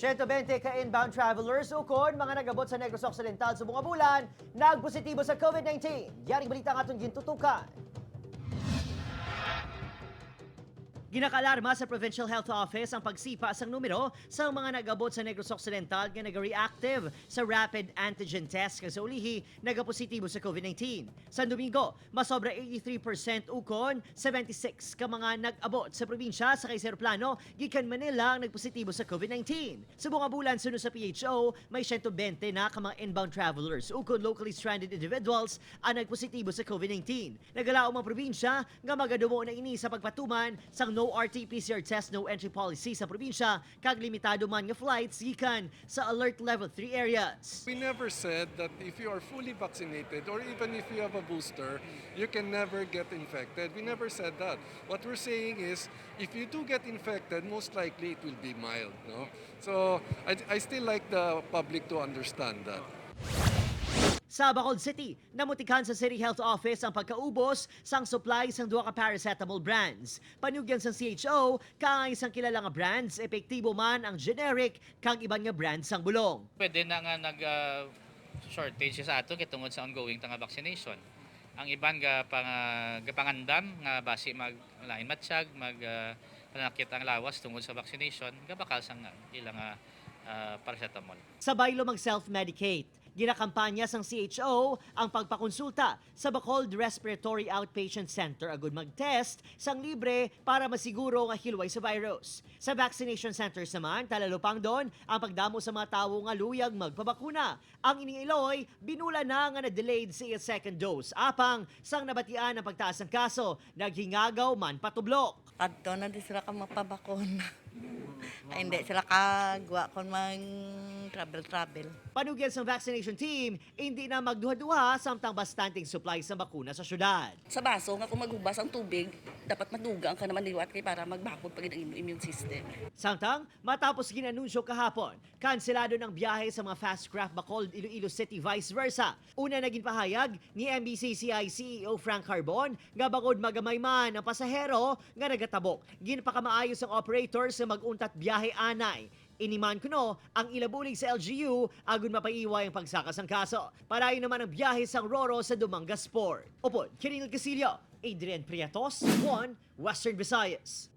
120 ka inbound travelers ukon mga nagabot sa Negros Occidental sa bunga bulan nagpositibo sa COVID-19. Yaring balita nga atong gintutukan. Ginakalarma sa Provincial Health Office ang pagsipa sang numero sa mga nagabot sa Negros Occidental nga nag-reactive sa rapid antigen test kag sa ulihi nagapositibo sa COVID-19. Sa Domingo, masobra 83% ukon 76 ka mga nag-abot sa probinsya sa kay eroplano gikan Manila ang nagpositibo sa COVID-19. Sa bunga bulan, sunod sa PHO, may 120 na ka mga inbound travelers ukon locally stranded individuals ang nagpositibo sa COVID-19. Nagalaom ang probinsya nga magadumo na ini sa pagpatuman sang no RT-PCR test, no entry policy sa probinsya kag limitado man nga flights gikan sa alert level 3 areas. We never said that if you are fully vaccinated or even if you have a booster, you can never get infected. We never said that. What we're saying is if you do get infected, most likely it will be mild. No? So I still like the public to understand that. Sa Bacolod City, namutikan sa City Health Office ang pagkaubos sang supply sang duha ka paracetamol brands. Panugyan sang CHO, kaangay sang kilala nga brands, epektibo man ang generic kag iban nga brands sang bulong. Pwede na nga nag shortage sa ato kay tungod sa ongoing ta nga vaccination. Ang iban ga pang gapangandam nga basi mag lain matsyag mag panakit ang lawas tungod sa vaccination, gabakal sang ilang paracetamol. Sa baylo mag self-medicate, ginakampanya sang CHO ang pagpakonsulta sa Bacolod Respiratory Outpatient Center agud mag-test sang libre para masiguro nga hilway sa virus. Sa vaccination centers naman, talalupang doon ang pagdamo sa mga tawo nga luyag magpabakuna. Ang ining iloy, binula na nga na-delayed sa iya second dose. Apang sang nabatian ang pagtaas ng kaso, naghingagaw man patublok. Kadto na di sila ka mapabakuna. Ay, hindi sila kagwa kon mang travel travel. Panugyan sa vaccination team, hindi na magduha-duha samtang bastanteng supply sa bakuna sa syudad. Sa baso nga kung maghubas ang tubig, dapat madugang ka naman liwat kay para magbakod pag ang imong immune system. Samtang, matapos ginanunsyo kahapon, kanselado ng biyahe sa mga fast craft Bacolod, Iloilo City, vice versa. Una naging pahayag ni MBCCI CEO Frank Carbon nga bangod magamay man ang pasahero nga nagatabok. Ginpakamaayos ang operators sa maguntat biyahe anay. Iniman kuno ang ilabulig sa LGU agun mapaiway ang pagsakas ng kaso. Palayo naman ang biyahe sang Roro sa Dumangas Port. Upod, Kirinil Casillo, Adrian Prietos, 1 Western Visayas.